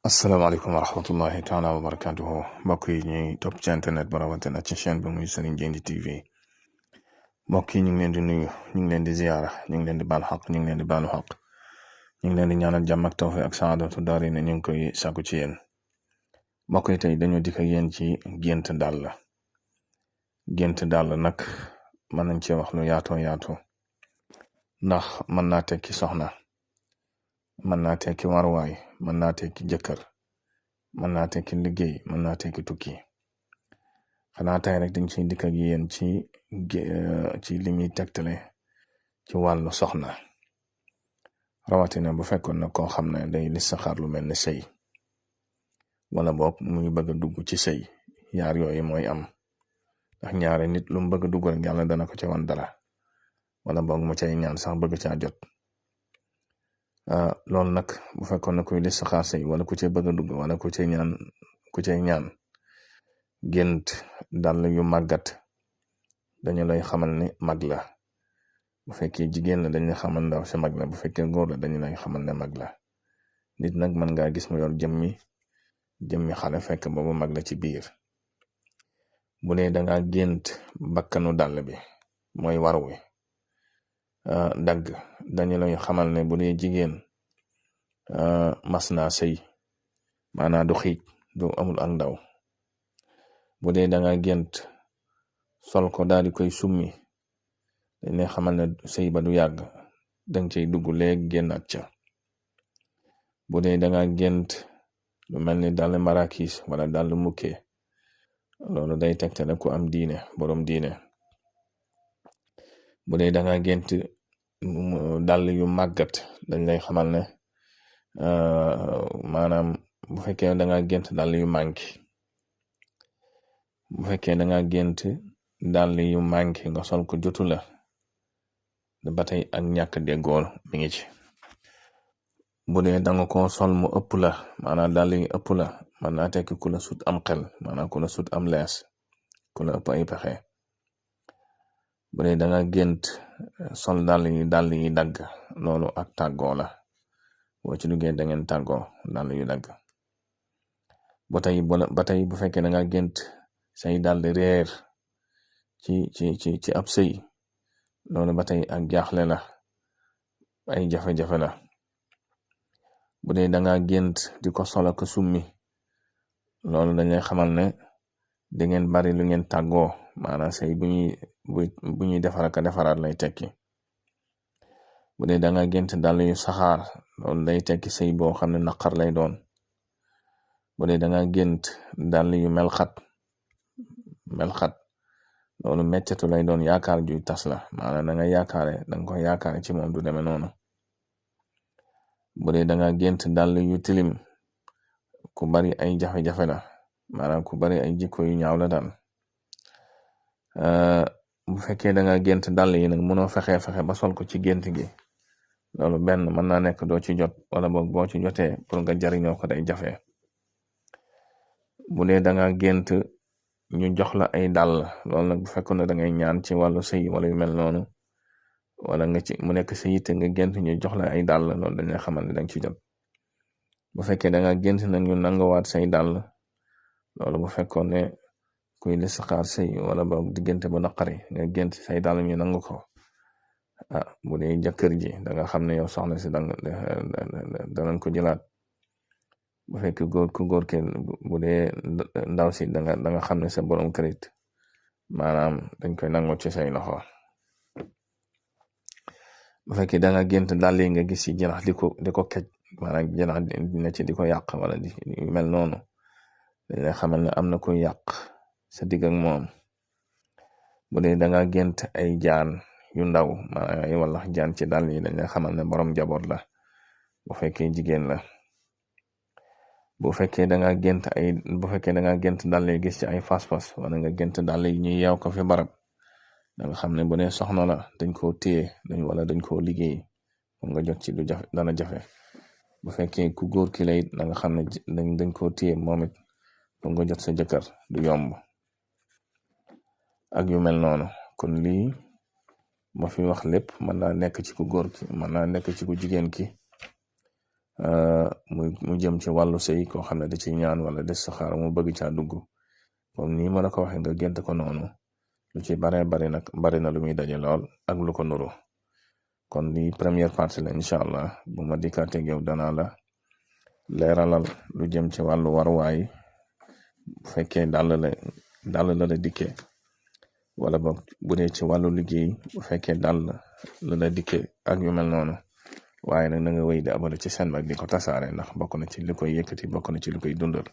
asalaamaaleykum wa rahmatullahi taala wa barakatuhu mbokk yi ñuy topp ci internet ba rawatina ci chaîne bi muy Serigne Dieyndy TV mbokk yi ñu ngi leen di nuyu ñu ngi leen di ziyaara ñu ngi leen di baal xaq ñu ngi leen di baalu xaq ñu ngi leen di ñaanal jàmm ak tawfiq ak saadatu daari ne ñu ngi koy sàkku ci yéen mbokk yi tey dañoo dikk ak yéen ci gént dàll nag mën nañ cee wax lu yaatoo yaatu ndax mën naa tekki soxna mën naa tekki waruwaay mën naa tekki jëkkër mën naa tekki liggéey mën naa tekki tukki xanaa tey rek dañ ciy dikk ak yéen ci li muy tegtale ci wàllu soxna rawatina bu fekkoon na koo xam ne day listixaar lu mel ni sëy wala boog muy bëgg a dugg ci sëy yaar yooyu mooy am ndax ñaare nit lu mu bëgg a dugg rek yàlla dana ko ca wan dara wala boog mu cay ñaan sax bëgg caa jot loolu nag bu fekkoon na kuy listixaar sëy wala ku cay bëgg a dugg wala ku cay ñaan gént dàll yu màggat dañu lay xamal ni mag la bu fekkee jigéen la dañu lay xamal ndaw si mag la bu fekkee góor la dañu lay xamal ne mag la nit nag mën ngaa gis mu yor jëmmi xale fekk boobu mag la ci biir bu dee danga gént bakkanu dàll bi mooy war wi dagg dañu lay xamal ne bu dee jigéen mas naa sëy maanaam du xiij du amul ak ndaw bu dee danga gént sol ko daal di koy summi dañ lay xamal ne sëy ba du yàgg danga cay dugg léegi génnaat ca bu dee danga gént lu mel ni dàll marakis wala dàll mukke loolu day tegtale ku am diine boroom diine bu dee danga gént dàll yu màggat dañ lay xamal ne maanaam bu fekkee danga gént dàll yu manki bu fekkee danga gént dàll yu manki nga sol ko jotu la ba tey ak ñàkk déggool mi ngi ci bu dee danga ko sol mu ëpp la maanaam dàll yu ëpp la mën naa tekki ku la sut am xel maanaam ku la sut am lees ku la ëpp ay pexe bu dee danga gént sol dàll yi dagg loolu ak tàggoo la boo ci duggee da ngeen tàggoo dàll yu dagg ba tey bu fekkee danga gént say dàll réer ci ab sëy loolu ba tey ak jaaxle la ay jafe-jafe la bu dee danga gént di ko sol ak summi loolu dañuy xamal ne da ngeen bari lu ngeen tàggoo maanaam sëy bu ñuy defaraat lay tekki bu dee danga gént dàll yu saxaar loolu day tekki sëy boo xam ne naqar lay doon bu dee danga gént dàll yu melxat loolu mettitu lay doon yaakaar juy tas la maanaam danga ko yaakaare ci moom du demee noonu bu dee danga gént dàll yu tilim ku bari ay jafe-jafe la maanaam ku bari ay jikko yu ñaaw la daal bu fekkee danga gént dàll yi nag mënoo fexe ba sol ko ci gént gi loolu benn mën naa nekk doo ci jot wala boog boo ci jotee pour nga jariñoo ko day jafe bu dee danga gént ñu jox la ay dàll loolu nag bu fekkoon ne dangay ñaan ci wàllu sëy wala yu mel noonu wala mu nekk sa yitte nga gént ñu jox la ay dàll loolu dañuy xamal ne danga ci jot bu fekkee danga gént nag ñu nanguwaat say dàll loolu bu fekkoon ne kuy listixaar sëy wala boog diggante bu naqari nga gént say dàll ñu nangu ko bu dee jëkkër ji danga xam ne yow soxna si danañ ko jëlaat bu fekkee góor ke bu dee ndaw si danga xam ne sa borom kërit maanaam dañ koy nangu ci say loxo bu fekkee danga gént dàll yi nga gis ci jinax di ko kej maanaam jinax dina ci di ko yàq wala di mel noonu dañ lay xamal ne am na koy yàq sa digg ak moom bu dee danga gént ay jaan yu ndaw maanaam ay wala jaan ci dàll yi dañ lay xamal ne borom njaboot la bu fekkee jigéen la bu fekkee danga gént dàll yi gis ci ay fas-fas wala nga gént dàll yi ñuy yeew ko fi barab danga xam ne bu dee soxna la dañ koo téye wala dañ koo liggéey pour nga jot ci du jafe dana jafe bu fekkee ku góor ki lay danga xam ne dañ koo téye moom it pour nga jot sa jëkkër du yomb ak yu mel noonu kon lii ma fi wax lépp mën naa nekk ci ku góor ki mën naa nekk ci ku jigéen ki mu jëm ci wàllu sëy koo xam ne da ci ñaan wala des saxaar mu bëgg caa dugg comme nii ma la ko waxee nga gént ko noonu lu ci bari na lu muy daje lool ak lu ko nuru kon li première partie la incha allah bu ma dikkaatee yow danaa la leeralal lu jëm ci wàllu waruwaay bu fekkee dàll la dikkee wala boog bu dee ci wàllu liggéey bu fekkee dàll la dikkee ak yu mel noonu waaye nag na nga wéy di abonné ci seen mag di ko tasaare ndax bokk na ci li koy yëkkati bokk na ci li koy dundal